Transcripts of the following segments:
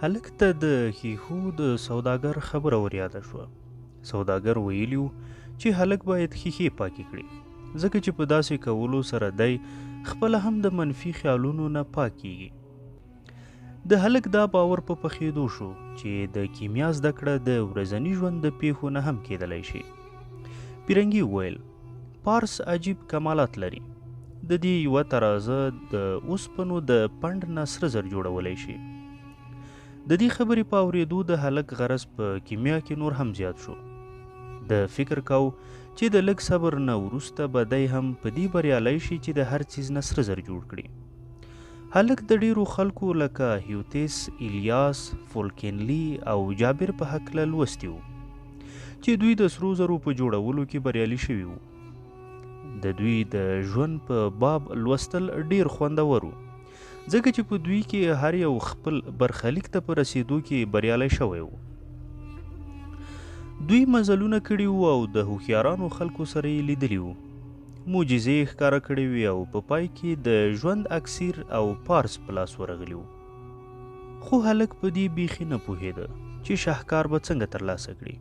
هلک ته د ښیښو د سوداګر خبره وریاده شوه. سوداګر ویلي وو چې هلک باید ښیښې پاکې کړي، ځکه چې په داسې کولو سره دی خپله هم د منفي خیالونو نه پاک کیږي. د هلک دا باور په پخېدو شو چې د کیمیا زده کړه د ورځني ژوند د پیښو نه هم کېدلی شي. پیرنګي وویل، پارس عجیب کمالات لري. د دې یوه ترازه د اوسپنو د پنډ نه سره زر جوړولی شي. د دې خبرې په اورېدو د هلک غرض په کیمیا کې نور هم زیات شو. ده فکر کاو چې د لږ صبر نه وروسته به دی هم په دې بریالی شي چې د هر څیز نه سره زر جوړ کړي. هلک د ډېرو خلکو لکه هیوتیس، الیاس، فولکینلي او جابر په هکله لوستي وو چې دوی د سرو زرو په جوړولو کې بریالي شوي وو. د دوی د ژوند په باب لوستل ډېر خوندور وو، ځکه چې په دوی کې هر یو خپل برخلیک ته په رسېدو کې بریالی شوی و. دوی مزلونه کړي وو او د هوښیارانو خلکو سره یې لیدلي وو، معجزې یې ښکاره کړې وې او په پای کې د ژوند اکسیر او پارس په لاس ورغلي وو. خو هلک په دې بیخي نه پوهېده چې شهکار به څنګه ترلاسه کړي،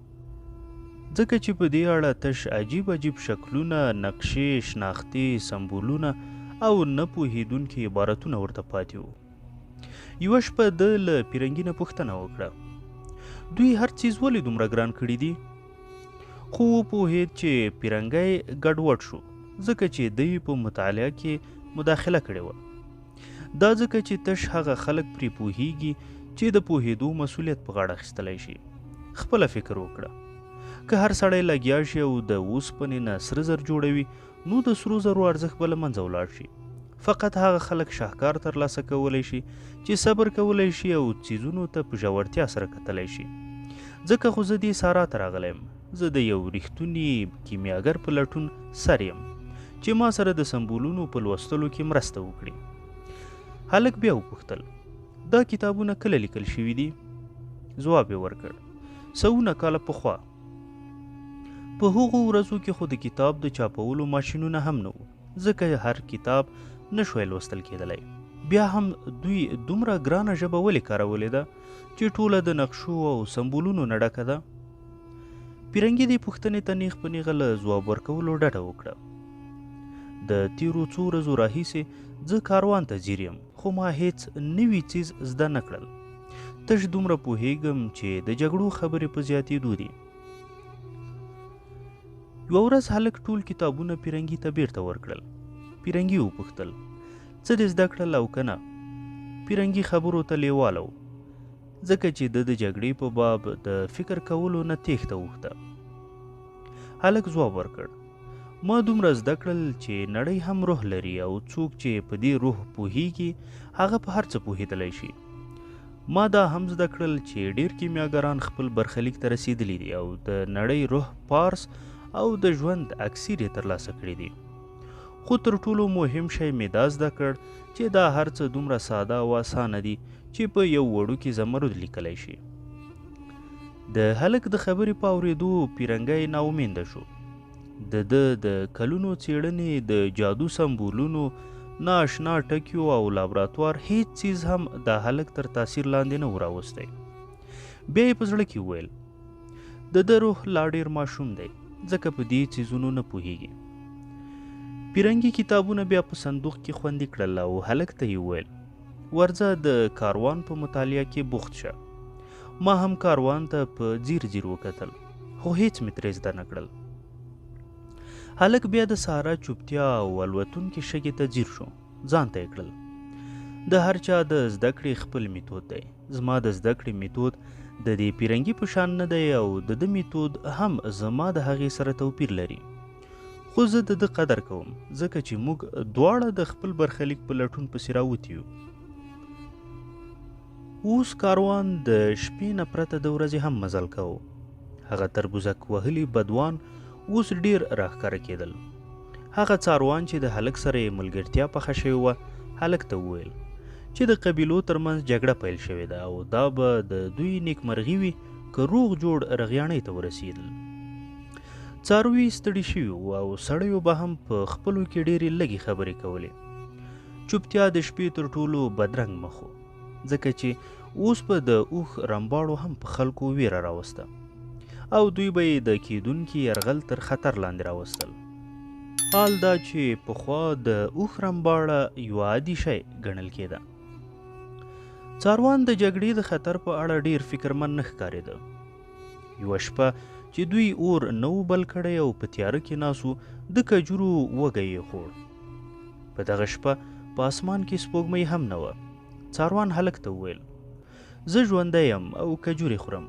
ځکه چې په دې اړه تش عجیب عجیب شکلونه، نقشې، شناختې، سمبولونه او نه پوهېدونکي عبارتونه ورته پاتې وو. یوه شپه ده له پیرنګي نه پوښتنه وکړه، دوی هر څیز ولې دومره ګران کړي دي؟ خو وپوهېد چې پیرنګی ګډوډ شو، ځکه چې دی په مطالعه کې مداخله کړې وه. دا ځکه چې تش هغه خلک پرې پوهیږي چې د پوهېدو مسولیت په غاړه اخیستلی شي. خپله فکر وکړه، که هر سړی لګیا شي او د اوسپنې نه سره زر جوړوي، نو د سرو زرو ارزښت به له منځه ولاړ شي. فقط هغه خلک شهکار ترلاسه کولی شي چې صبر کولی شي او څیزونو ته په ژورتیا سره کتلی شي. ځکه خو زه دې سارا ته راغلی یم. زه د یو رښتوني کیمیاګر په لټون سر یم چې ما سره د سمبولونو په لوستلو کې مرسته وکړي. هلک بیا وپوښتل، دا کتابونه کله لیکل شوي دي؟ ځواب یې ورکړ، سوونه کاله پخوا. په هغو ورځو کې خو د کتاب د چاپولو ماشینونه هم نه وو، ځکه هر کتاب نه شوای لوستل کېدلی. بیا هم دوی دومره ګرانه ژبه ولې کارولې ده چې ټوله د نقشو او سمبولونو نه ډکه ده؟ پیرنګي دې پوښتنې ته نیغ په نیغه له ځواب ورکولو ډډه وکړه. د تیرو څو ورځو راهیسې زه کاروان ته ځیر یم، خو ما هیڅ نوي څیز زده نه کړل. تش دومره پوهیږم چې د جګړو خبرې په زیاتېدو دي. یوه ورځ هلک ټول کتابونه پیرنګي ته بیرته ورکړل. پیرنګي وپوښتل، څه دې زده کړل او که نه؟ پیرنګي خبرو ته لیواله و، ځکه چې ده د جګړې په باب د فکر کولو نه تېښته وښته. هلک ځواب ورکړ، ما دومره زده کړل چې نړۍ هم روح لري او څوک چې په دې روح پوهیږي هغه په هر څه پوهېدلی شي. ما دا هم زده کړل چې ډېر کیمیاګران خپل برخلیک ته رسېدلي دي او د نړۍ روح پارس او د ژوند اکسیر یې ترلاسه کړي دي. خو تر ټولو مهم شی مې دا زده کړ چې دا هر څه دومره ساده او اسانه دي چې په یو وړوکي زمرد لیکلی شي. د هلک د خبرې په اورېدو پیرنګی ناامیده شو. د ده د کلونو څېړنې، د جادو سمبولونو، نااشنا ټکیو او لابراتوار هیڅ څیز هم د هلک تر تاثیر لاندې نه و راوستی. بیا یې په زړه کې وویل، د ده روح لا ډېر ماشوم دی، ځکه په دې څیزونو نه پوهیږي. پیرنګي کتابونه بیا په صندوق کې خوندي کړل او هلک ته یې وویل، ورځه د کاروان په مطالعه کې بوخت شه. ما هم کاروان ته په ځیر ځیر وکتل، خو هیڅ مې ترې زده نه کړل. هلک بیا د سارا چوپتیا او الوتونکې شګې ته ځیر شو. ځان ته یې کړل، د هر چا د زده کړې خپل میتود دی. زما د زده کړې میتود د دې پیرنګي په شان نه دی او د ده میتود هم زما د هغې سره توپیر لري. خو زه د ده قدر کوم، ځکه چې موږ دواړه د خپل برخلیک په لټون پسې راوتي یو. اوس کاروان د شپې نه پرته د ورځې هم مزل کاوه. هغه تربوزک وهلي بدوان اوس ډېر راښکاره کېدل. هغه څاروان چې د هلک سره یې ملګرتیا پخه شوې وه، هلک ته وویل چې د قبیلو ترمنځ جګړه پیل شوې ده او دا به د دوی نیکمرغي وي که روغ جوړ رغیاڼۍ ته ورسېدل. څاروي ستړي شوي وو او سړیو به هم په خپلو کې ډېرې لږې خبرې کولې. چوپتیا د شپې تر ټولو بدرنګ مخ و، ځکه چې اوس به د اوښ رمباړو هم په خلکو ویره راوسته او دوی به یې د کیدونکي یرغل تر خطر لاندې راوستل. حال دا چې پخوا د اوښ رمباړه یوه عادي شی ګڼل کېده. څاروان د جګړې د خطر په اړه ډیر فکرمن نه ښکارېده. یوه شپه چې دوی اور نه و بل کړی او په تیاره کې ناست وو، د کجورو وږی یې خوړ. په دغه شپه په اسمان کې سپوږمۍ هم نه وه. څاروان هلک ته وویل، زه ژوندی یم او کجورې خورم.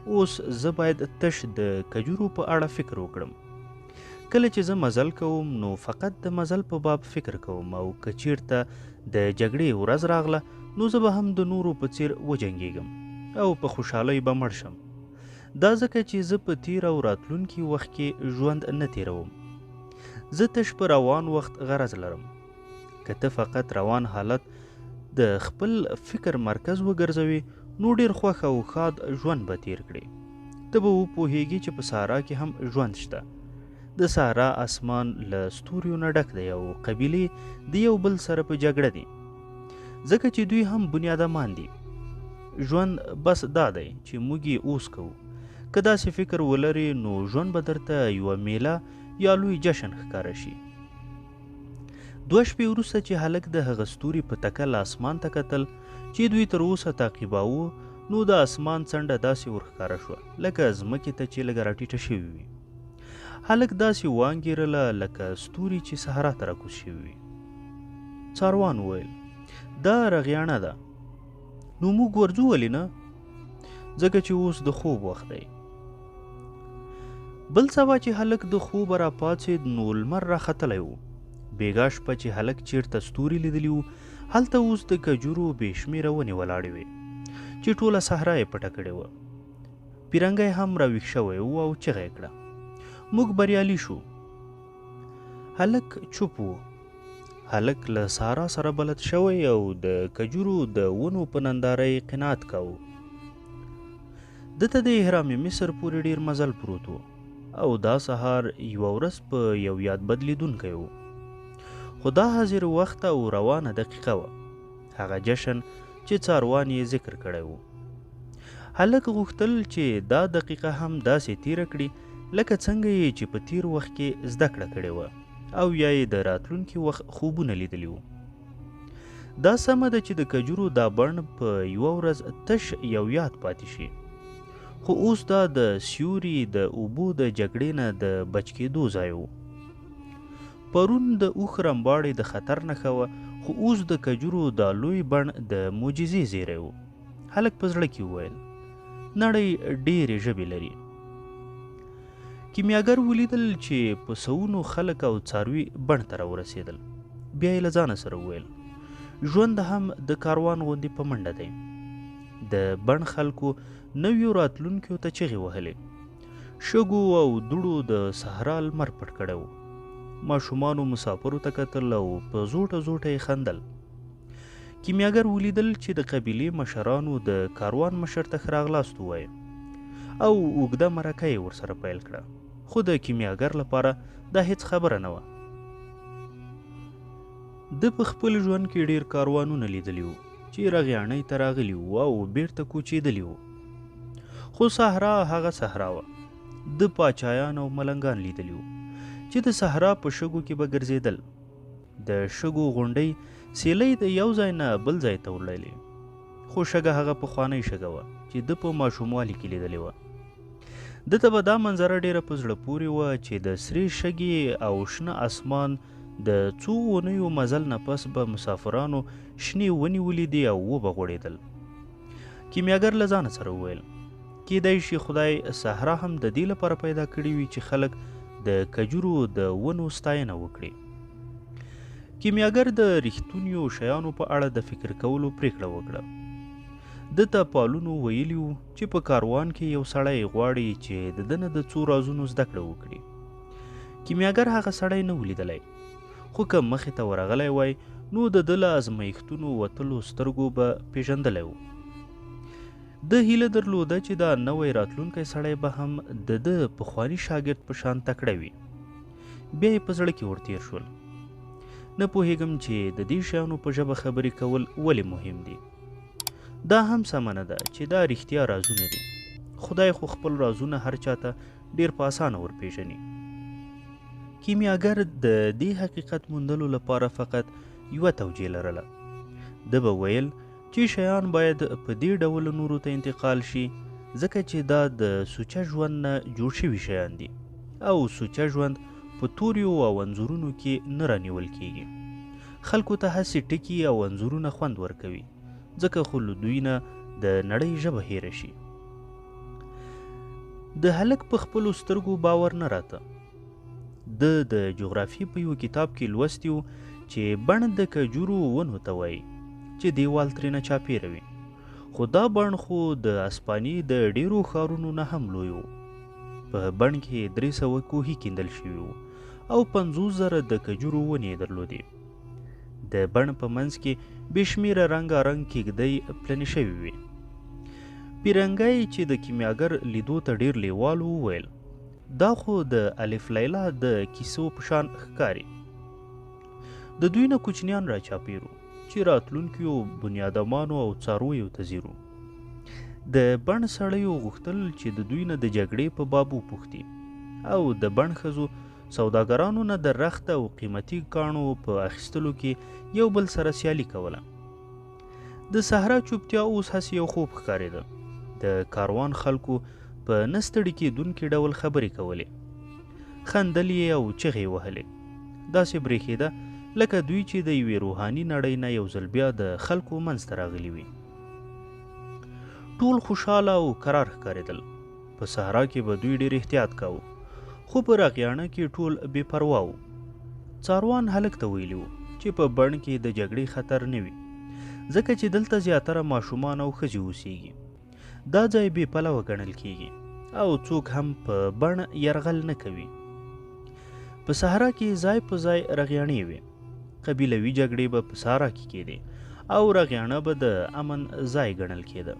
اوس زه باید تش د کجورو په اړه فکر وکړم. کله چې زه مزل کوم نو فقط د مزل په باب فکر کوم او که چیرته د جګړې ورځ راغله نو زه به هم د نورو په څیر وجنګیږم او په خوشحالۍ به مړ شم. دا ځکه چې زه په تیر او راتلونکي وخت کې ژوند نه تیروم. زه تش په روان وخت غرض لرم. که ته فقط روان حالت د خپل فکر مرکز وګرځوې نو ډیر خوښ او ښاد ژوند به تیر کړې. ته به وپوهیږې چې په صحرا کې هم ژوند شته. د صحرا اسمان له ستوریو نه ډک دی او قبیلې د یو بل سره په جګړه دي، ځکه چې دوی هم بنیادمان دي. ژوند بس دا دی چې موږ یې اوس کوو. که داسې فکر ولرې نو ژوند به درته یوه میله یا لوی جشن ښکاره شي. دوه شپې وروسته چې هلک د هغه ستوري په تکل اسمان ته کتل چې دوی تر اوسه تعقیباوه، نو د اسمان څنډه داسې ورښکاره شوه لکه ځمکې ته چې لږه راټیټه شوې وي. هلک داسې وانګیرله لکه ستوري چې صحرا ته راکوز شوي وي. څاروان وویل، دا رغیاڼه ده، نو موږ ورځو ولې نه؟ ځکه چې اوس د خوب وخت دی. بل سبا چې هلک د خوبه راپاڅېد نو لمر راختلی و. بېګا شپه چې هلک چیرته ستوري لیدلي وو، هلته اوس د کجورو بې شمېره ونې ولاړې وې چې ټوله صحرا یې پټه کړې وه. پیرنګی هم راویښ شوی و او چغه یې کړه، موږ بریالي شو. هلک چوپ و. هلک له سارا سره بلد شوی او د کجورو د ونو په ننداره یې قناعت کاوه. ده ته د اهرام مصر پورې ډیر مزل پروت و او دا سهار یوه ورځ په یو یاد بدلیدونکی و. خو دا حاضر وخت او روانه دقیقه وه، هغه جشن چې څاروان یې ذکر کړی و. هلک غوښتل چې دا دقیقه هم داسې تیره کړي لکه څنګه یې چې په تیر وخت کې زده کړه کړې وه او یا یې د راتلونکي وخت خوبونه لیدلي وو. دا سمه ده چې د کجورو دا بڼ په یوه ورځ تش یو یاد پاتې شي، خو اوس دا د سیوري د اوبو د جګړې نه د بچ کېدو ځای و. پرون د اوښ رمباړې د خطر نښه وه، خو اوس د کجورو دا لوی بڼ د معجزې زیری و. هلک په زړه کې وویل، نړۍ ډېرې ژبې لري. کیمیاګر ولیدل چې په سوونو خلک او څاروي بڼ ته راورسېدل. بیا یې له ځانه سره وویل، ژوند هم د کاروان غوندې په منډه دی. د بڼ خلکو نویو راتلونکیو ته چغې وهلې. شګو او دوړو د صحرا لمر پټ کړی و. ماشومانو مسافرو ته کتل او په زوټه زوټه یې خندل. کیمیاګر ولیدل چې د قبیلې مشرانو د کاروان مشر ته ښه راغلاست ووایه او اوږده مرکه یې ورسره پیل کړه، خو د کیمیاګر لپاره دا هیڅ خبره نه وه. ده په خپل ژوند کې ډیر کاروانونه لیدلي وو چې رغیاڼۍ ته راغلي وو او بیرته کوچېدلي وو، خو صحرا هغه صحرا وه. ده پاچایان او ملنګان لیدلي وو چې د صحرا په شګو کې به ګرځېدل. د شګو غونډۍ سیلۍ د یو ځای نه بل ځای ته وړلې، خو شګه هغه پخوانۍ شګه وه چې ده په ماشوموالي کې لیدلې وه. ده ته به دا منظره ډېره په زړه پورې وه چې د سرې شګې او شنه اسمان د څو اونیو مزل نه پس به مسافرانو شنې ونې ولیدې او وبه غوړېدل. کیمیاګر له ځانه سره وویل، کیدای شي خدای صحرا هم د دې لپاره پیدا کړې وي چې خلک د کجورو د ونو ستاینه وکړي. کیمیاګر د رښتونیو شیانو په اړه د فکر کولو پریکړه وکړه. ده ته پالونو ویلي وو چې په کاروان کې یو سړی غواړي چې د ده نه د څو رازونو زده کړه وکړي. کیمیاګر هغه سړی نه و لیدلی، خو که مخې ته ورغلی وای نو د ده له ازمایښتونو وتلو سترګو به پیژندلی و. ده هیله درلوده چې دا نوی راتلونکی سړی به هم د ده پخواني شاګرد په شان تکړه وي. بیا یې په زړه کې ورتیر شول، نه پوهېږم چې د دې شیانو په ژبه خبرې کول ولې مهم دي. دا هم سمه نه ده چې دا رښتیا رازونه دي. خدای خو خپل رازونه هر چاته ډیر په اسانه ورپېژني. کیمیاګر د دې حقیقت موندلو لپاره فقط یوه توجیه لرله. ده به ویل چې شیان باید په دې ډول نورو ته انتقال شي، ځکه چې دا د سوچه ژوند نه جوړ شوي شیان دي او سوچه ژوند په توریو او انځورونو کې نه رانیول کیږي. خلکو ته هسې ټکي او انځورونه خوند ورکوي، ځکه خو له دوی نه د نړۍ ژبه هېره شي. د هلک په خپلو سترګو باور نه راته. ده د جغرافیې په یوه کتاب کې لوستي وو چې بڼ د کجورو ونو ته وایي چې دیوال ترېنه چاپېره وي، خو دا بڼ خو د اسپانیې د ډېرو ښارونو نه هم لوی و. په بڼ کې 300 کوهي کیندل شوي وو او 50,000 د کجورو ونې یې درلودې. د بڼ په منځ کې بې شمېره رنګارنګ کېږدۍ پلنې شوې وې. پیرنګی چې د کیمیاګر لیدو ته ډېر لیوال و، وویل دا خو د الف لیلا د کیسو په شان ښکاري. د دوی نه کوچنیان راچاپېرو چې راتلونکیو بنیادمانو او څارویو ته ځیرو. د بڼ سړیو غوښتل چې د دوی نه د جګړې په باب وپوښتي او د بڼ ښځو سوداګرانو نه د رخت او قیمتي کاڼو په اخیستلو کې یو بل سره سیالي کوله. د صحرا چوپتیا اوس هسې یو خوب ښکارېده. د کاروان خلکو په نه ستړي کېدونکي ډول خبرې کولې، خندل یې او چغې یې وهلې. داسې برېښېده لکه دوی چې د یوې روحاني نړۍ نه یو ځل بیا د خلکو منځ ته راغلي وي. ټول خوشحاله او کرار ښکارېدل. په صحرا کې به دوی ډېر احتیاط کاوه، خو په رغیاڼه کې ټول بې پروا وو. څاروان هلک ته ویلي وو چې په بڼ کې د جګړې خطر نه وي، ځکه چې دلته زیاتره ماشومان او ښځې اوسیږي. دا ځای بې پلوه ګڼل کیږي او څوک هم په بڼ یرغل نه کوي. په صحرا کې ځای په ځای رغیاڼې وې. قبیلوي جګړې به په صحرا کې کېدې او رغیاڼه به د امن ځای ګڼل کېده.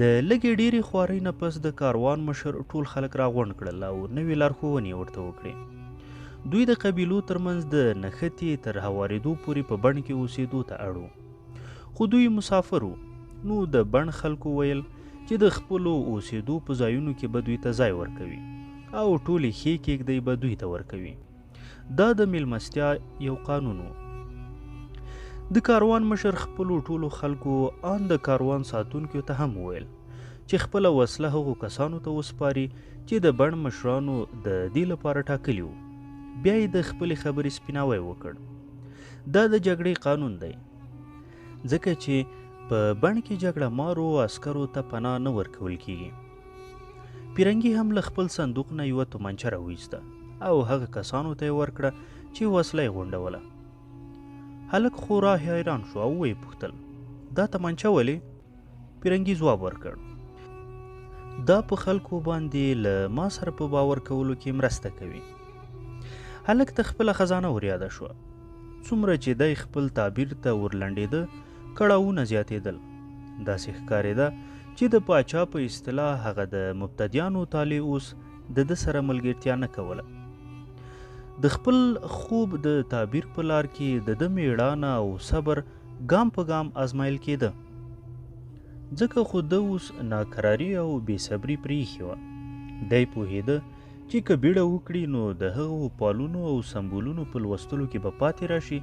د لږې ډېرې خوارۍ نه پس د کاروان مشر ټول خلک راغونډ کړل او نوې لارښوونې یې ورته وکړې. دوی د قبیلو ترمنځ د نښتې تر هوارېدو پورې په بڼ کې اوسېدو ته اړ وو، خو دوی مسافر وو، نو د بڼ خلکو ویل چې د خپلو اوسېدو په ځایونو کې به دوی ته ځای ورکوي او ټولې ښې کېږدۍ به دوی ته ورکوي. دا د میلمستیا یو قانون و. د کاروان مشر خپلو ټولو خلکو آن د کاروان ساتونکیو ته هم وویل چې خپله وسله هغو کسانو ته وسپاري چې د بڼ مشرانو د دې لپاره ټاکلي وو. بیا یې د خپلې خبرې سپیناوی وکړ. دا د جګړې قانون دی، ځکه چې په بڼ کې جګړه مارو عسکرو ته پناه نه ورکول کیږي. پیرنګي هم له خپل صندوق نه یوه تومانچه راویسته او هغه کسانو ته یې ورکړه چې وسله یې غونډوله. هلک خورا حیران شو او ویې پوښتل، دا تمانچه ولې؟ پیرنګي ځواب ورکړ، دا په خلکو باندې له ما سره په باور کولو کې مرسته کوي. هلک ته خپله خزانه وریاده شوه. څومره چې دی خپل تعبیر ته ورلنډېده، کړاوونه زیاتېدل. داسې ښکارېده چې د پاچا په اصطلاح هغه د مبتدیانو طالع اوس د ده سره ملګرتیا نه کوله. د خپل خوب د تعبیر په لار کې د ده مېړانه او صبر ګام په ګام ازمایل کېده، ځکه خو ده اوس ناکراري او بې صبري پرې ایښې وه. دی پوهېده چې که بیړه وکړي نو د هغو پالونو او سمبولونو په لوستلو کې به پاتې راشي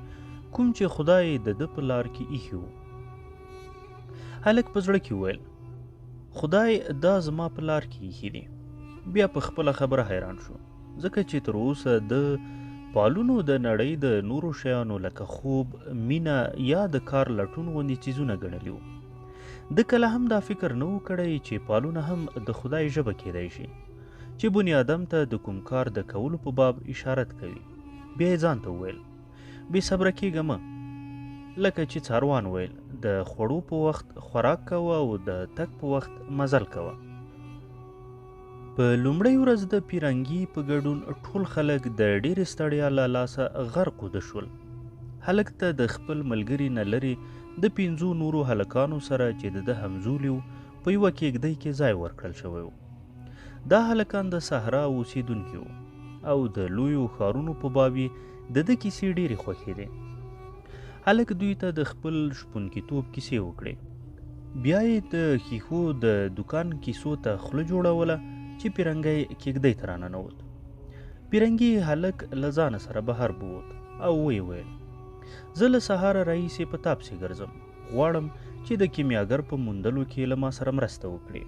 کوم چې خدای د ده په لار کې ایښي وو. هلک په زړه کې وویل، خدای دا زما په لار کې ایښي دي. بیا په خپله خبره حیران شو، ځکه چې تر اوسه د پالونو د نړۍ د نورو شیانو لکه خوب، مینه یا د کار لټون غوندې څیزونه ګڼلي وو. ده کله هم دا فکر نه و کړی چې پالونه هم د خدای ژبه کېدای شي چې بنیادم ته د کوم کار د کولو په باب اشارت کوي. بیا یې ځان ته وویل، بې صبره کېږه مه. لکه چې څاروان ویل، د خوړو په وخت خوراک کوه او د تګ په وخت مزل کوه. په لومړۍ ورځ د پیرنګي په ګډون ټول خلک د ډېرې ستړیا له لاسه غرق وده شول. هلک ته د خپل ملګري نه لرې د 5 نورو هلکانو سره چې د ده همزولي وو په یوه کېږدۍ کې ځای ورکړل شوی و. دا هلکان د صحرا اوسېدونکي وو او د لویو ښارونو په باب یې د ده کیسې ډېرې خوښېدې. هلک دوی ته د خپل شپونکیتوب کیسې وکړې. بیا یې د ښیښو د دوکان کیسو ته خوله جوړوله چې پیرنګی کېږدۍ ته راننوت. پیرنګي هلک له ځانه سره بهر بوت او ویې ویل، زه له سهاره راهیسې په تا پسې ګرځم، غواړم چې د کیمیاګر په موندلو کې له ما سره مرسته وکړې.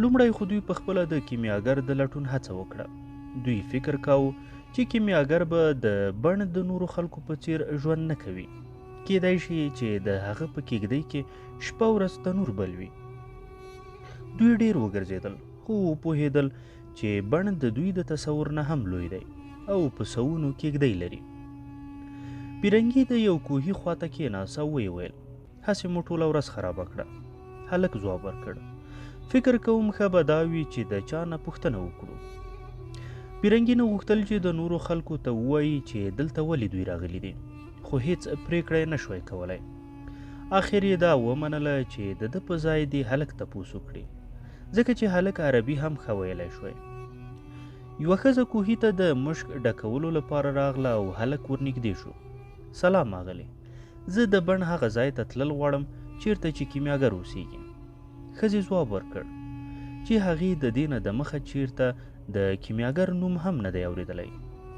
لومړی خو دوی پخپله د کیمیاګر د لټون هڅه وکړه. دوی فکر کاوه چې کیمیاګر به د بڼ د نورو خلکو په څیر ژوند نه کوي. کیدای شي چې د هغه په کیږدۍ کې شپه ورځ تنور بل وي. دوی ډیر وګرځېدل، خو وپوهېدل چې بڼ د دوی د تصور نه هم لوی دی او په سوونو کیږدۍ لري. پیرنګي د یو کوهي خواته کېناست او ویې ویل، هسې مو ټوله ورځ خرابه کړه. هلک ځواب ورکړ، فکر کوم ښه به دا وي چې د چا نه پوښتنه وکړو. پیرنګي نه غوښتل چې د نورو خلکو ته ووایي چې دلته ولې دوی راغلي دي، خو هیڅ پرېکړه یې نه شوای کولای. اخر یې دا ومنله چې د ده په ځای دې هلک تپوس وکړي، ځکه چې هلک عربي هم ښه ویلی شوای. یوه ښځه کوهي ته د مشک ډکولو لپاره راغله او هلک ورنږدې شو. سلام اغلې، زه د بڼ هغه ځای ته تلل غواړم چیرته چې کیمیاګر اوسیږي. ښځې ځواب ورکړ چې هغې د دې نه دمخه چیرته د کیمیاګر نوم هم نه دی اوریدلی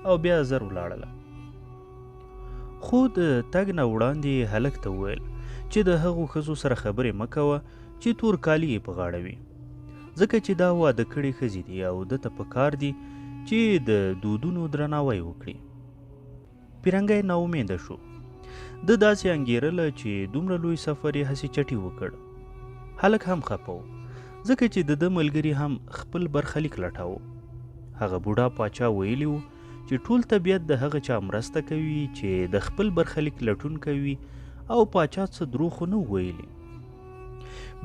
او بیا زر ولاړله. خو د تګ نه وړاندې یې هلک ته وویل چې د هغو ښځو سره خبرې مه کوه چې تور کالي یې په غاړه وي، ځکه چې دا واده کړې ښځې دي او ده ته په کار دي چې د دودونو درناوی وکړي. پیرنګی ناامیده شو. ده داسې انګېرله چې دومره لوی سفر یې هسې چټي وکړ. هلک هم خپه و، ځکه چې د ده ملګري هم خپل برخلیک لټاوه. هغه بوډا پاچا ویلي و چې ټول طبیعت د هغه چا مرسته کوي چې د خپل برخلیک لټون کوي او پاچا څه دروغ خو نه ویلي.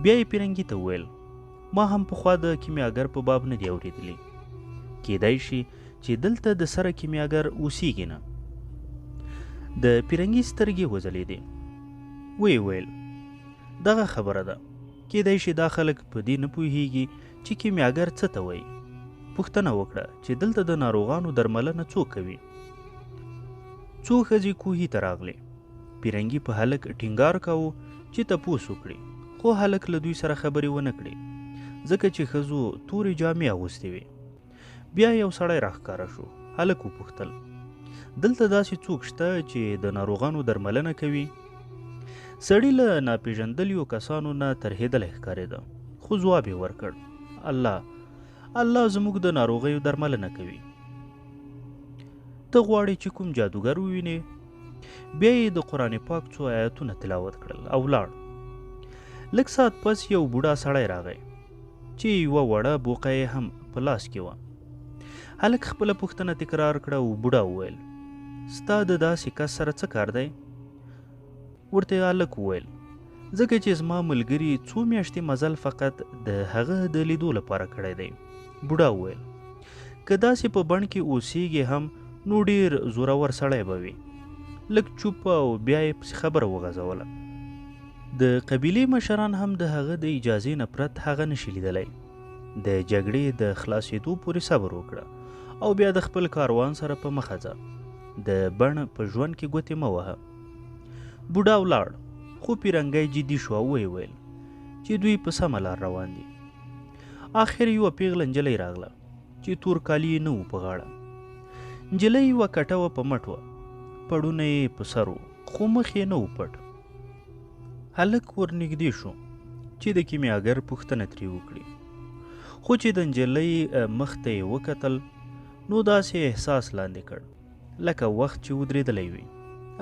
بیا یې پیرنګي ته وویل، ما هم پخوا د کیمیاګر په باب نه دي اورېدلي. کیدای شي چې دلته د سره کیمیاګر اوسیږي نه. د پیرنګي سترګې وځلېدې. ویې ویل، دغه خبره ده، کیدای شي دا خلک په دې نه پوهیږي چې کیمیاګر څه ته وایي. پوښتنه وکړه چې دلته د ناروغانو درملنه څوک کوي. څو ښځې کوهي ته راغلې. پیرنګي په هلک ټینګار کاوه چې تپوس وکړي، خو هلک له دوی سره خبرې ونه کړې، ځکه چې ښځو تورې جامې اغوستې وې. بیا یو سړی راښکاره شو. هلک وپوښتل، دلته داسې څوک شته چې د ناروغانو درملنه کوي؟ سړي له ناپېژندلیو کسانو نه ترهېدلی ښکارېده، خو ځواب یې ورکړ، الله، الله زموږ د ناروغیو درملنه کوي. ته غواړې چې کوم جادوګر ووینې؟ بیا یې د قرآن پاک څو آیتونه تلاوت کړل او لاړ. لږ ساعت پس یو بوډا سړی راغی چې یوه وړه بوقه یې هم په لاس کې وه. هلک خپله پوښتنه تکرار کړه او بوډا وویل، ستا د داسې کس سره څه کار دی؟ ورته هلک وویل، ځکه چې زما ملګري څو میاشتې مزل فقط د هغه د لیدو لپاره کړی دی. بوډا وویل، که داسې په بڼ کې اوسیږي هم نو ډیر زورور سړی به وي. لږ چوپ او بیا یې پسې خبره وغځوله. د قبیلې مشران هم د هغه د اجازې نه پرت هغه نشي لیدلی. د جګړې د خلاصېدو پورې صبر وکړه او بیا د خپل کاروان سره په مخه ځه. د بڼ په ژوند کې ګوتې مه وهه. بوډا ولاړ، خو پیرنګی جدي شو او ویې ویل چې دوی په سمه لار روان دي. آخر یوه پیغله نجلۍ راغله چې تور کالي یې نه وو په غاړه. نجلۍ یوه کټوه په مټ وه، پړونه یې په سر وو، خو مخ یې نه و پټ. هلک ورنږدې شو چې د کیمیاګر پوښتنه ترې وکړي، خو چې د نجلۍ مخ ته یې وکتل نو داسې احساس لاندې کړ لکه وخت چې ودرېدلی وي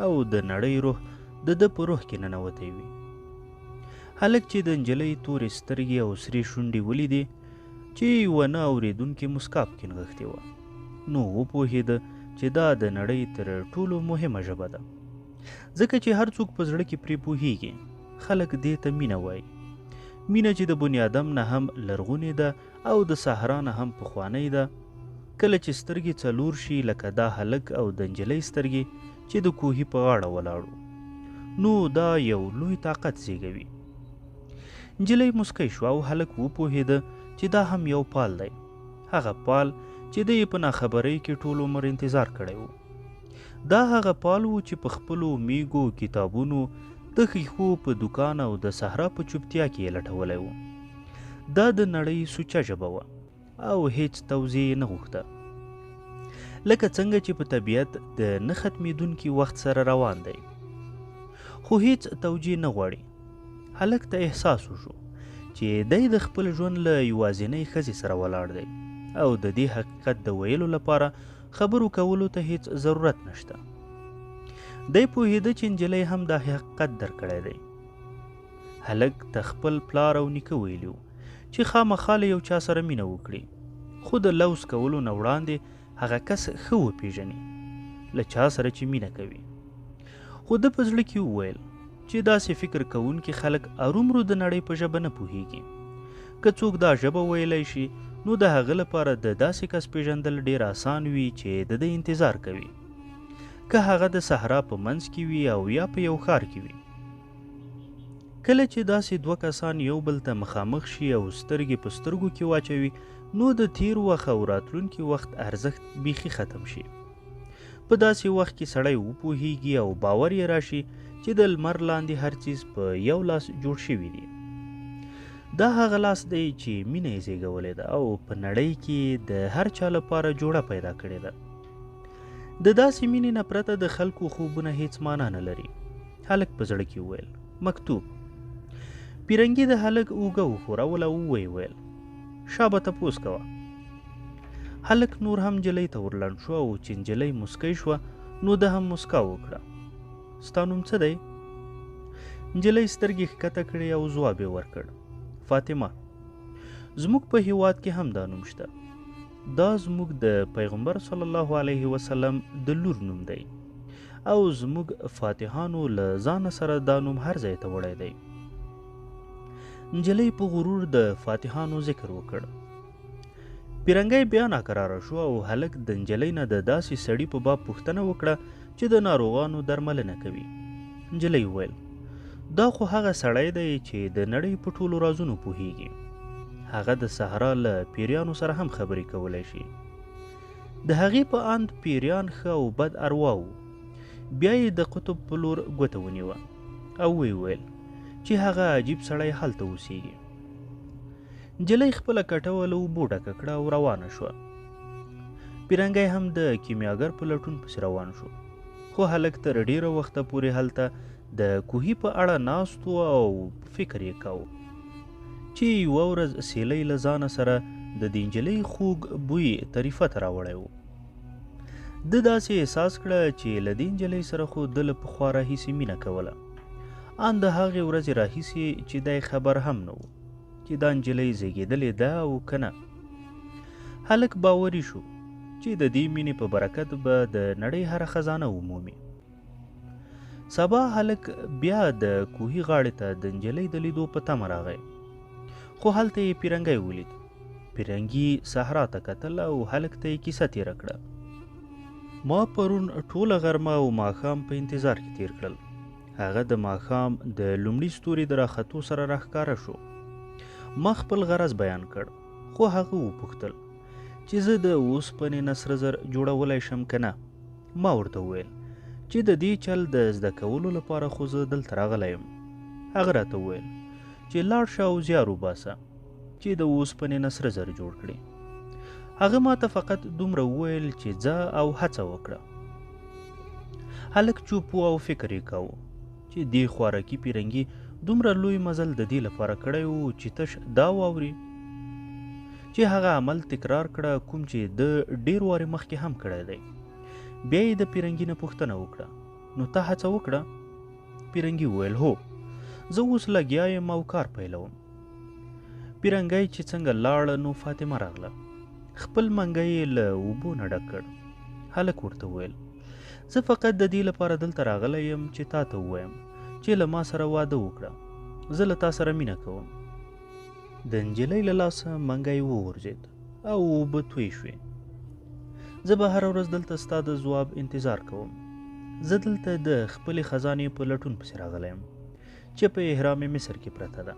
او د نړۍ روح د ده په روح کې ننوتی وي. هلک چې د نجلۍ تورې سترګې او سرې شونډې ولیدې چې یوه نه اورېدونکې مسکا پکې نغښتې وه، نو وپوهېده چې دا د نړۍ تر ټولو مهمه ژبه ده، ځکه چې هر څوک په زړه کې پرې پوهیږي. خلک دې ته مینه وایي، مینه چې د بنیادم نه هم لرغونې ده او د صحرا نه هم پخوانۍ ده. کله چې سترګې څلور شي لکه دا هلک او د نجلۍ سترګې چې د کوهي په غاړه ولاړو، نو دا یو لوی طاقت زیږوي. نجلۍ موسکۍ شوه او هلک وپوهېده چې دا هم یو پال دی، هغه پال چې ده یې په ناخبرۍ کې ټول عمر انتظار کړی و. دا هغه پال و چې په خپلو میږو کتابونو د ښیښو په دوکان او د صحرا په چوپتیا کې یې لټولی و. دا د نړۍ سوچه ژبه وه او هیڅ توضیح یې نه غوښته. لکه څنګه چې په طبیعت د نه ختمېدونکي وخت سره روان دی، خو هیڅ توجیه نه غواړي. هلک ته احساس وشو چې دی د خپل ژوند له یوازینۍ ښځې سره ولاړ دی او د دې حقیقت د ویلو لپاره خبرو کولو ته هیڅ ضرورت نشته. دی پوهېده چې نجلۍ هم دا حقیقت درک کړی دی. هلک ته خپل پلار او نیکه ویلي وو چې خامخا له یو چا سره مینه وکړي، خو د لوظ کولو نه وړاندې هغه کس ښه وپیژني له چا سره چې مینه کوي. خو ده په زړه کې وویل چې داسې فکر کوونکي خلک ارومرو د نړۍ په ژبه نه پوهیږي. که څوک دا ژبه ویلی شي نو د هغه لپاره د داسې کس پیژندل ډیر اسان وي چې د ده انتظار کوي، که هغه د صحرا په منځ کې وي او یا په یو ښار کې وي. کله چې داسې دوه کسان یو بل ته مخامخ شي او سترګې په سترګو کې واچوي نو د تیر وخت او راتلونکي وخت ارزښت بیخي ختم شي. په داسې وخت کې سړی وپوهیږي او باور یې راشي چې د لمر لاندې هر څیز په یو لاس جوړ شوي دي. دا هغه لاس دی چې مینه یې زیږولې ده او په نړۍ کې د هر چا لپاره جوړه پیدا کړې ده. د داسې مینې نه پرته د خلکو خوبونه هیڅ معنا نه لري. هلک په زړه کې وویل، مکتوب. پیرنګي د هلک اوږه وښوروله او ویې ویل، شابه تپوس کوه. هلک نور هم نجلۍ ته ورلنډ شو او چې نجلۍ موسکۍ شوه نو ده هم موسکا وکړه. ستا نوم څه دی؟ نجلۍ سترګې ښکته کړې او ځواب یې ورکړ، فاطمه. زموږ په هیواد کې هم دا نوم شته. دا زموږ د پیغمبر صلی الله علیه وسلم د لور نوم دی او زموږ فاتحانو له ځانه سره دا نوم هر ځای ته وړی دی. نجلۍ په غرور د فاتحانو ذکر وکړ. پیرنګی بیا ناکراره شو او هلک د نجلۍ نه د داسې سړي په باب پوښتنه وکړه چې د ناروغانو درملنه کوي. نجلۍ وویل، دا خو هغه سړی دی چې د نړۍ په ټولو رازونو پوهیږي. هغه د صحرا له پیریانو سره هم خبرې کولی شي. د هغې په اند پیریان ښه او بد اروا وو. بیا یې د قطب په لور ګوته ونیوه او ویې ویل چې هغه عجیب سړی هلته اوسیږي. نجلۍ خپله کټوه له اوبو ډکه کړه او روانه شوه. پیرنګی هم د کیمیاګر په لټون پسې روان شو، خو هلک تر ډیره وخته پورې هلته د کوهي په اړه ناست و او فکر یې کاوه چې یوه ورځ سیلۍ له ځانه سره د دې نجلۍ خوږ بوی طریفه ته راوړی و. ده داسې احساس کړه چې له دې نجلۍ سره خو ده له پخوا راهیسې مینه کوله، ان د هغې ورځې راهیسې چې دی خبر هم نه و چې دا نجلۍ زیږېدلې ده او که نه. هلک باوري شو چې د دې مینې په برکت به د نړۍ هره خزانه ومومي. سبا هلک بیا د کوهي غاړې ته د نجلۍ د لیدو په تمه راغی، خو هلته یې پیرنګی ولید. پیرنګي صحرا ته کتل او هلک ته یې کیسه تیره کړه. ما پرون ټوله غرمه او ماښام په انتظار کې تیر کړل. هغه د ماښام د لومړي ستوري د راختو سره راښکاره شو. ما خپل غرض بیان کړ، خو هغه وپوښتل چې زه د اوسپنې نه سره زر جوړولی شم که نه. ما ورته وویل چې د دې چل د زده کولو لپاره خو زه دلته راغلی یم. هغه راته وویل چې لاړ شه او زیار وباسه چې د اوسپنې نه سره زر جوړ کړې. هغه ما ته فقط دومره وویل چې ځه او هڅه وکړه. هلک چوپ و او فکر یې کاوه چې دې خوارکي پیرنګي دومره لوی مزل د دې لپاره کړی و چې تش دا واوري چې هغه عمل تکرار کړه کوم چې ده ډیر وارې مخکې هم کړی دی. بیا یې د پیرنګي نه پوښتنه وکړه، نو تا هڅه وکړه؟ پیرنګي وویل، هو، زه اوس لګیا یم او کار پیلوم. پیرنګی چې څنګه لاړ نو فاطمه راغله. خپل منګی یې له اوبو نه ډک کړ. هلک ورته وویل، زه فقط د دې لپاره دلته راغلی یم چې تا ته ووایم چې له ما سره واده وکړه. زه له تا سره مینه کوم. د نجلۍ له لاسه منګی وغورځېد او اوبه توی شوې. زه به هره ورځ دلته ستا د ځواب انتظار کوم. زه دلته د خپلې خزانې په لټون پسې راغلی یم چې په اهرام مصر کې پرته ده.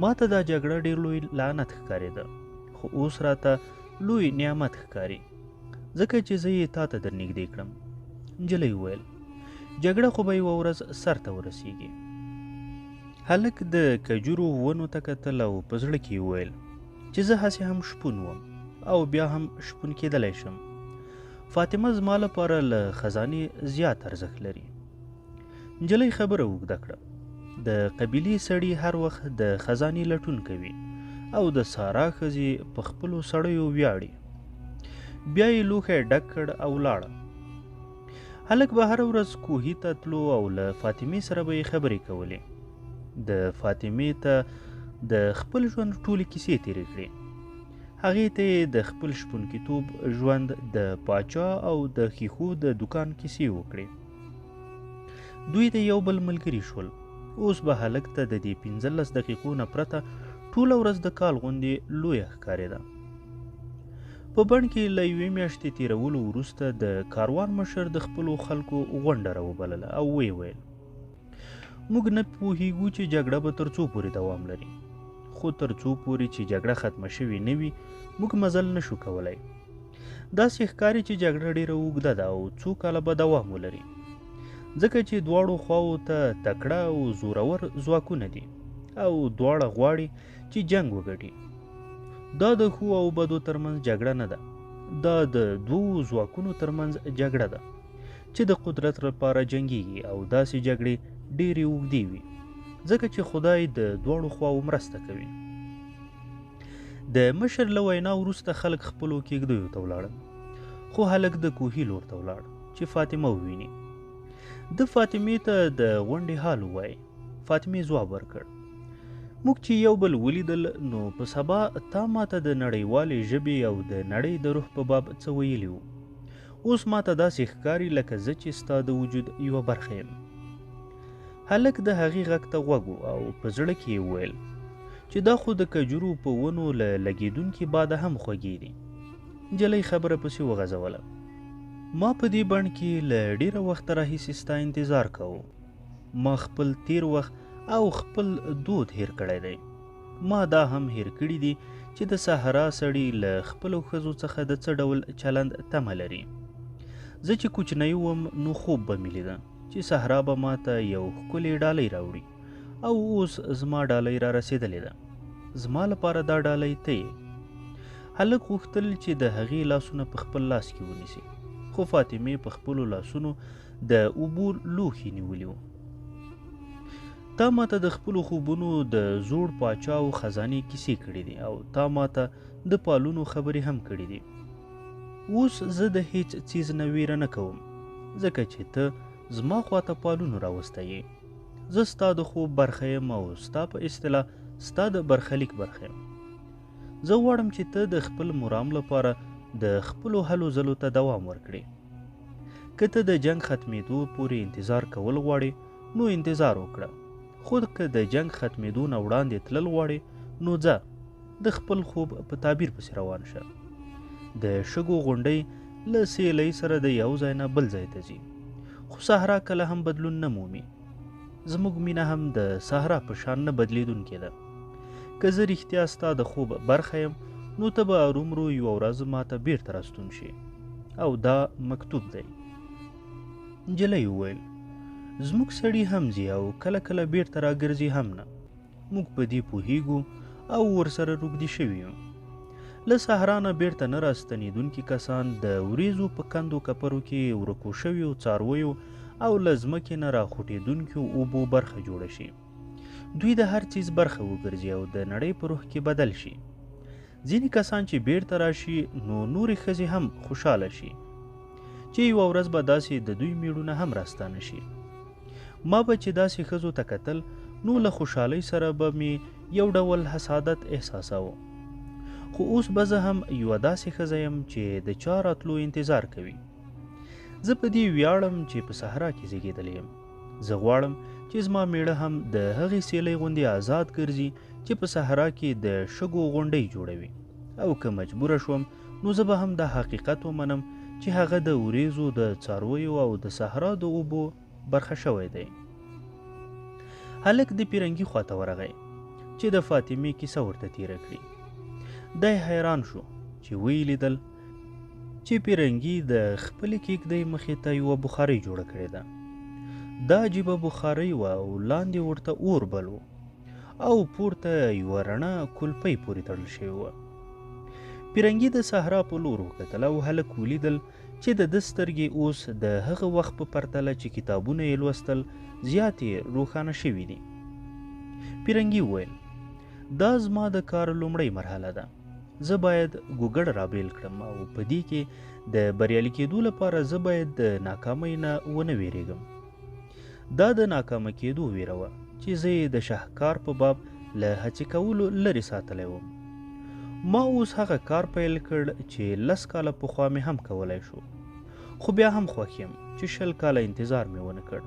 ما ته دا جګړه ډېر لوی لعنت ښکارېده، خو اوس راته لوی نعمت ښکاري، ځکه چې زه یې تا ته درنږدې کړم. نجلۍ وویل، جګړه خو به یوه ورځ سرته ورسیږي. هلک د کجورو ونو ته کتل او په زړه کې یې وویل چې زه هسې هم شپون وم او بیا هم شپون کېدلی شم. فاطمه زما لپاره له خزانې زیات ارزښت لري. نجلۍ خبره اوږده کړه. د قبیلې سړي هر وخت د خزانې لټون کوي او د سارا ښځې په خپلو سړیو ویاړي. بیا یې لوښی ډک کړ او لاړه. هلک به هره ورځ کوهي ته تلو او له فاطمې سره به یې خبرې کولې. د فاطمې ته د خپل ژوند ټولې کیسې تیرې کړې. هغې ته یې د خپل شپونکیتوب ژوند، د پاچا او د ښیښو د دوکان کیسې وکړې. دوی د یو بل ملګري شول. اوس به هلک ته د دې 15 دقیقو نه پرته ټوله ورځ د کال غوندې لویه ښکارېده. په بڼ کې له یوې میاشتې تېرولو وروسته د کاروان مشر د خپلو خلکو غونډه راوبلله او ویې ویل، موږ نه پوهیږو چې جګړه به تر څو پورې دوام لري، خو تر څو پورې چې جګړه ختمه شوې نه وي موږ مزل نشو کولای. داسې ښکاري چې جګړه ډېره اوږده ده او څو کاله به دوام ولري، ځکه چې دواړو خواوو ته تکړه او زورور ځواکونه دي او دواړه غواړي چې جنګ وګټي. دا د ښو او بدو ترمنځ جګړه نه ده، دا د دوو ځواکونو ترمنځ جګړه ده چې د قدرت لپاره جنګیږي او داسې جګړې ډېرې اوږدې وي، ځکه چې خدای د دواړو خواوو مرسته کوي. د مشر له وینا وروسته خلک خپلو کېږدیو ته ولاړل، خو هلک د کوهي لور ته ولاړ چې فاطمه وویني. ده فاطمې ته د غونډې حال ووایي. فاطمې ځواب ورکړ، موږ چې یو بل ولیدل نو په سبا تا ماته د نړیوالې ژبې او د نړۍ د روح په باب څه ویلي وو. اوس ماته داسې ښکاري لکه زه چې ستا د وجود یوه برخه یم. هلک د هغې غږ ته غوږ و او په زړه کې یې وویل چې دا خو د کجورو په ونو له لګېدونکي باده هم خوږې دي. نجلۍ خبره پسې وغځوله، ما په دې بڼ کې له ډېره وخته راهیسې ستا انتظار کاوه. ما خپل تیر وخت او خپل دود هېر کړی دی. ما دا هم هېر کړي دي چې د صحرا سړي له خپلو ښځو څخه د څه ډول چلند تمه لري. زه چې کوچنی وم نو خوب به مې لیده چې صحرا به ما ته یو ښکلې ډالۍ راوړي او اوس زما ډالۍ را رسېدلې ده. زما لپاره دا ډالۍ ته یې. هلک غوښتل چې د هغې لاسونه په خپل لاس کې ونیسي، خو فاطمې په خپلو لاسونو د اوبو لوښي نیولي وو. تا ماته د خپلو خوبونو د زوړ پاچا او خزانې کیسې کړې دي او تا ماته د پالونو خبرې هم کړې دي. اوس زه د هیڅ څیز نه ویره نه کوم، ځکه چې ته زما خواته پالونو راوستی یې. زه ستا د خوب برخه یم او ستا په اصطلاح ستا د برخلیک برخه یم. زه غواړم چې ته د خپل مرام لپاره د خپلو هلو ځلو ته دوام ورکړې. که ته د جنګ ختمېدو پورې انتظار کول غواړې نو انتظار وکړه، خو که د جنګ ختمېدو نه وړاندې تلل غواړې نو ځه، د خپل خوب په تعبیر پسې روان شه. د شګو غونډۍ له سیلۍ سره د یو ځای نه بل ځای ته ځي، خو صحرا کله هم بدلون نه مومي. زموږ مینه هم د صحرا په شان نه بدلېدونکې ده. که زه رښتیا ستا د خوب برخه یم نو ته به ارومرو یوه ورځ ماته بیرته راستون شې، او دا مکتوب دی. نجلۍ وویل، زموږ سړي هم ځي او کله کله بیرته راګرځي هم نه. موږ په دې پوهیږو او ورسره روږدي شوي یو. له صحرا نه بیرته نه راستنېدونکي کسان د وریځو په کندو کپرو کې ورکو شویو څارویو او له ځمکې نه راخوټېدونکيو اوبو برخه جوړه شي. دوی د هر څیز برخه وګرځي او د نړۍ په روح کې بدل شي. ځینې کسان چې بیرته راشي نو نورې ښځې هم خوشحاله شي چې یوه ورځ به داسې د دوی میړونه هم راستانه شي. ما به چې داسې ښځو ته کتل نو له خوشحالۍ سره به مې یو ډول حسادت احساساوه. خو اوس به زه هم یوه داسې ښځه یم چې د چا راتلو انتظار کوي. زه په دې ویاړم چې په صحرا کې زیږېدلې یم. زه غواړم چې زما میړه هم د هغې سیلۍ غوندې آزاد ګرځي چې په صحرا کې د شګو غونډۍ جوړوي، او که مجبوره شوم نو زه به هم دا حقیقت ومنم چې هغه د وریځو د څارویو او د صحرا د اوبو برخه شوی دی. هلک د پیرنګي خواته ورغی چې د فاطمې کیسه ورته تیره کړي. دی حیران شو چې ویې لیدل چې پیرنګي د خپلې کېږدۍ مخې ته یوه بخارۍ جوړه کړې ده. دا عجیبه بخارۍ وه او لاندې ورته اور بل و او پورته یوه رڼه کولپۍ پورې تړل شوې وه. پیرنګي د صحرا په لور وکتل او هلک ولیدل چې د ده سترګې اوس د هغه وخت په پرتله چې کتابونه یې لوستل زیاتې روښانه شوې دي. پیرنګي وویل، دا زما د کار لومړۍ مرحله ده. زه باید ګوګړ رابیل کړم او په دې کې د بریالي کېدو لپاره زه باید د ناکامۍ نه ونه ویرېږم. دا د ناکامه کېدو ویره وه چې زه یې د شهکار په باب له هڅې کولو لرې ساتلی وم. ما اوس هغه کار پیل کړ چې لس کاله پخوا مې هم کولای شو، خو بیا هم خوښ یم چې 20 کاله انتظار مې ونه کړ.